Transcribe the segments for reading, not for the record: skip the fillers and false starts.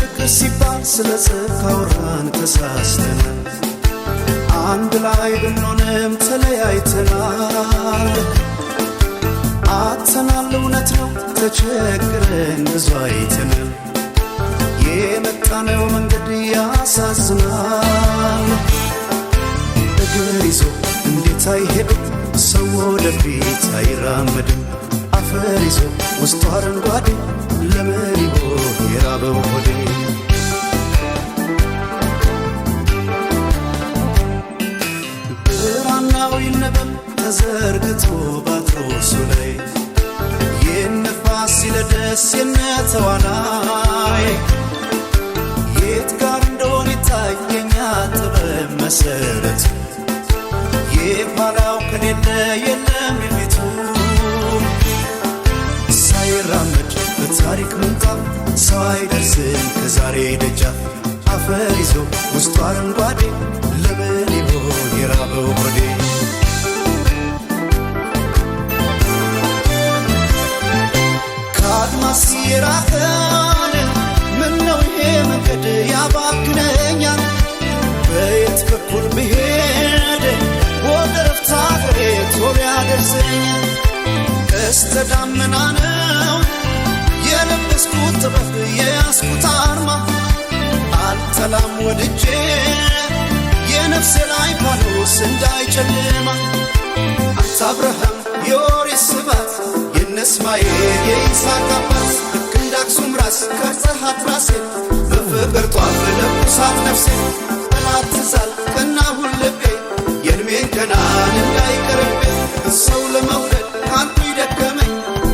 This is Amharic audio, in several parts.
ፍቅር ሲባል ስለ ጽድቅ አወራን ተሳስተናል። አንድ ላይ ብንሆንም ተለያይተናል። አጥተናል፣ እውነት ነው፣ ተቸግረን ብዙ አይተናል። የመጣነው መንገድ ያሳዝናል። እግር ይዞ እንዴት አይሄድም ሰው ወደፊት አይራመድም። አፈር ይዞ ውስጡ አረንጓዴ ለምን ይሆን የራበው ሆዴ? ብራናው ይነበብ ተዘርግቶ ባትሮሱ ላይ፣ የነፋስ ሲለደስ የነተዋናይ የት ጋር እንደሆነ ይታይ የኛ ጥበብ መሰረት፣ የኋላው ከሌለ የለም የፊቱ። ሳይራመድ በታሪክ ምንጣፍ ሰው አይደርስም ከዛሬ ደጃፍ። አፈር ይዞ ውስጡ አረንጓዴ ለምን ይሆን የራበው ሆዴ? ከአድማስ የራቀን ምነው ይሄ መንገድ ያባክነኛል? በየት በኩል ብሄድ ወደ ረፍት አገሬ ቶሎ ያደርሰኛል? ቀስተ ደመና ነው የለበስኩት ጥበብ የያዝኩት አርማ፣ አልጠላም ወድጄ የነፍሴ ላይ ፋኖስ እንዳይጨልማ። አንተ አብርሃም የኦሪት ስባት፣ የነ እስማኤል የይስሐቅ አባት፣ ልክ እንደ አክሱም ራስ ቀርጸሃት ራሴን፣ በፍቅር ጧፍ ለኩሳት ነፍሴን። ጠላት ትዛል ቀናሁን ልቤ የእድሜን ገናን እንዳይቀርቤ። ሰው ለመውደድ አንቱ ይደከመኝ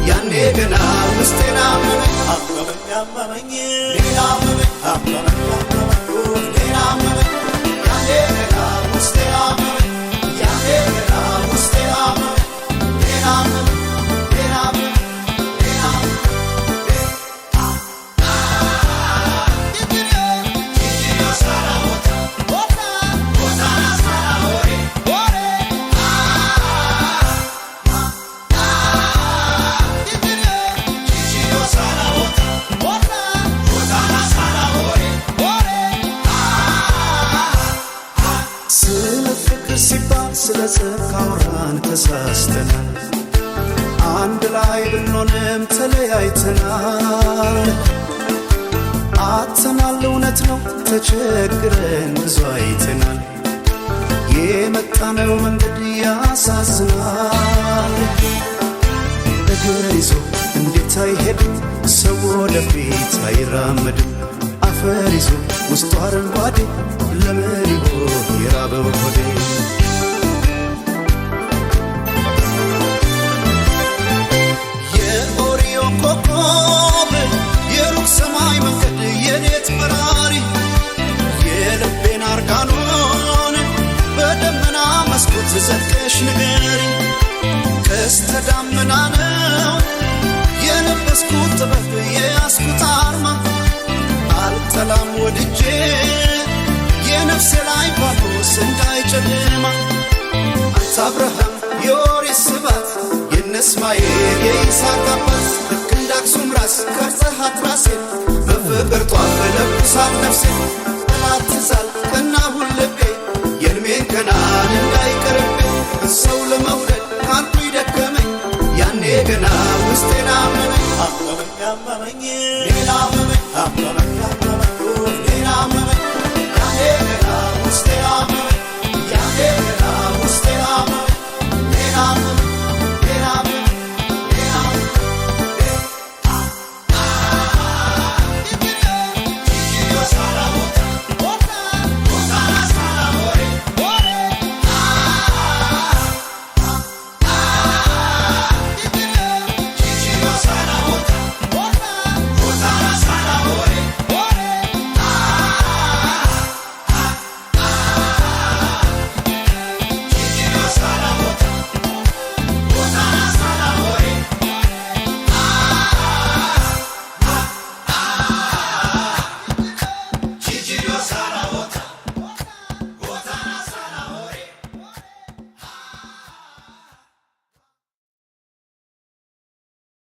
ያኔ ገና ውስጤን አመመኝ። አመመኝ አመመኝ ሌላ አመመኝ፣ አመመኝ አመመኝ ሌላ አመመኝ፣ ያኔ ገና ውስጤን አመመኝ፣ ያኔ ገና ውስጤን አመመኝ፣ ሌላ አመመኝ፣ ሌላ አመመኝ፣ ሌላ አመመኝ። ስለ ፍቅር ሲባል ስለ ጽድቅ አወራን ተሳስተናል። አንድ ላይ ብንሆንም ተለያይተናል። አጥተናል፣ እውነት ነው፣ ተቸግረን ብዙ አይተናል። የመጣነው መንገድ ያሳዝናል። እግር ይዞ እንዴት አይሄድም ሰው ወደፊት አይራመድም። አፈር ይዞ ውስጡ አረንጓዴ ለምን ይሆን የራበው ሆዴ? የኦሪዮ ኮከብ የሩቅ ሰማይ መንገድ የሌት በራሪ፣ የልቤን አርጋኖን በደመና መስኮት ዘልቀሽ ንገሪ። ቀስተ ደመና ነው የለበስኩት ጥበብ የያዝኩት አርማ፣ አልጠላም ወድጄ የነፍሴ ላይ ፋኖስ እንዳይጨልማ። አንተ አብርሃም የኦሪት ስባት፣ የነ እስማኤል የይስሐቅ አባት፣ ልክ እንደ አክሱም ራስ ቀርጸሃት ራሴን፣ በፍቅር ጧፍ ለኩሳት ነፍሴን። ጠላት ትዛል ቀናሁን ልቤ የእድሜን ገናን እንዳይቀርቤ። ሰው ለመውደድ አንቱ ይደከመኝ ያኔ ገና ውስጤን አመመኝ። አመመኝ አመመኝ ሌላ